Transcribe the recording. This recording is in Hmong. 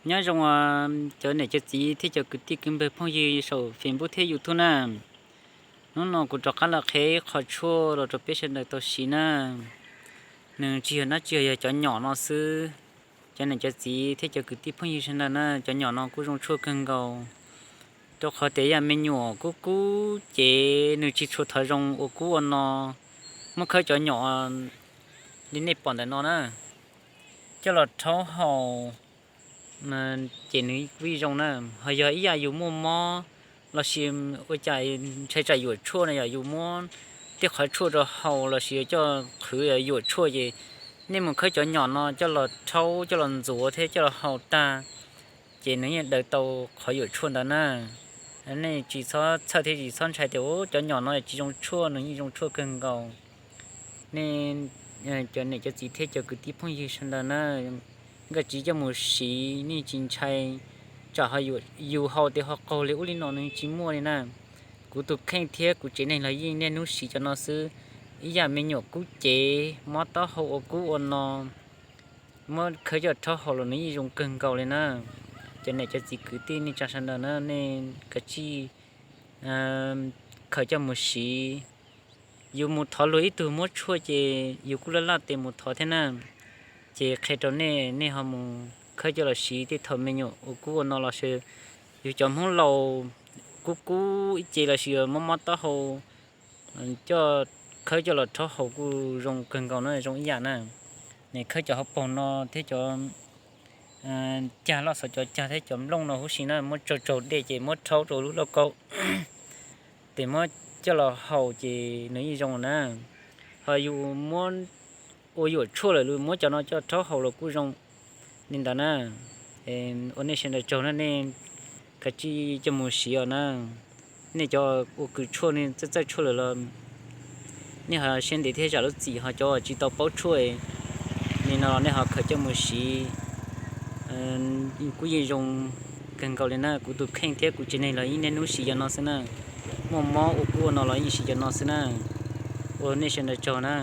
Nyob zoo cov niam cov txiv thiab cov kwv tij kwv npawg phooj ywg saum Facebook thiab YouTube na. Hnub no kuv rov qab los qhia ib qho tshuaj los rau peb sawv daws tau siv na. Nws tsis yog dab tsi, yog cov nyom no xwb. Cov niam cov txiv thiab cov kwv tij phooj ywg sawv daws na, cov nyom no kuj zoo tshuaj kawg nkaus. Rau qhov tias yam me nyuam kub kub ces nws tsis tshua thov zoo ua kub ua no. Muab khawb cov nyom li nej pom ntawm no na, coj los rhaub haus ces nws kuj zoo na. Ho yog ib yam yus muaj mob lossis ua cas ntshai tsam yuam tshuaj no, yog yus muab tej qhov tshuaj rau haus lossis coj qhwv yuam tshuaj ces nej mus khawb cov nyom no coj los rhaub, coj los ntxuav thiab coj los haus tag, ces nws yeej daws tau qhov yuam tshuaj ntawd na. Nej tsis txhob txhawj thiab tsis txhob ntshai tias cov nyom no tsis zoo tshuaj, nws yeej zoo tshuaj kawg nkaus. Nej cov niam cov txiv thiab cov kwv tij phooj ywg sawv daws na, nkaj tsis coj mus siv, nej tsis ntshai tsam ho yus haus tias ho qaug li ub li no, nws tsis muaj li na. Kuv tus kheej thiab kuv tsev neeg los yeej niaj hnub siv cov no xwb. Ib yam me nyuam kub cev, mob taub hau ua kub ua no, muab khawb coj rhaub haus los nws yeej zoo kawg nkaus li na. Cov niam cov txiv kwv tij neej tsa sawv daws na, nej kav tsij khaws coj mus siv. Yus mus thov luag ib tug muab tshuaj ces yus kuj laj laj tes mus thov thiab na. Ces qhia rau nej, nej ho mus khawb coj los siv tej thaum me nyuam ua kub ua no lossis yus cov hmoob laus kub kub ib ce lossis mob mob taub hau, coj khawb coj los rhaub haus kuj zoo kawg nkaus na, zoo ib yam na. Nws khawb cov hauv paug no thiab cov cag loj xav cov cag thiab cov nplooj no huv si na, muab tsaug tsaug dej ces muab rhaub rau lub lauj kaub ces muab coj los haus ces nws yeej zoo na. Ho yus muab ua yuam tshuaj lawm, muab cov no coj rhaub haus los kuj zoo li ntawd na. Ua nej sawv daws tsaug na, nej kav tsij coj mus siv os na. Nej cov ua kws tshuaj, nej txawj txawj tshuaj lawm los nej ho siab ntev thiab zam lub txim, ho cov tsis tau paub tshuaj li no los nej ho khaws coj mus siv kuj yeej zoo kawg nkaus li na. Kuv tus kheej thiab kuv tsev neeg los yeej niaj hnub siv cov no xwb na. Muaj mob ua kub ua no los yeej siv cov no xwb na. Ua nej sawv daws tsaug na.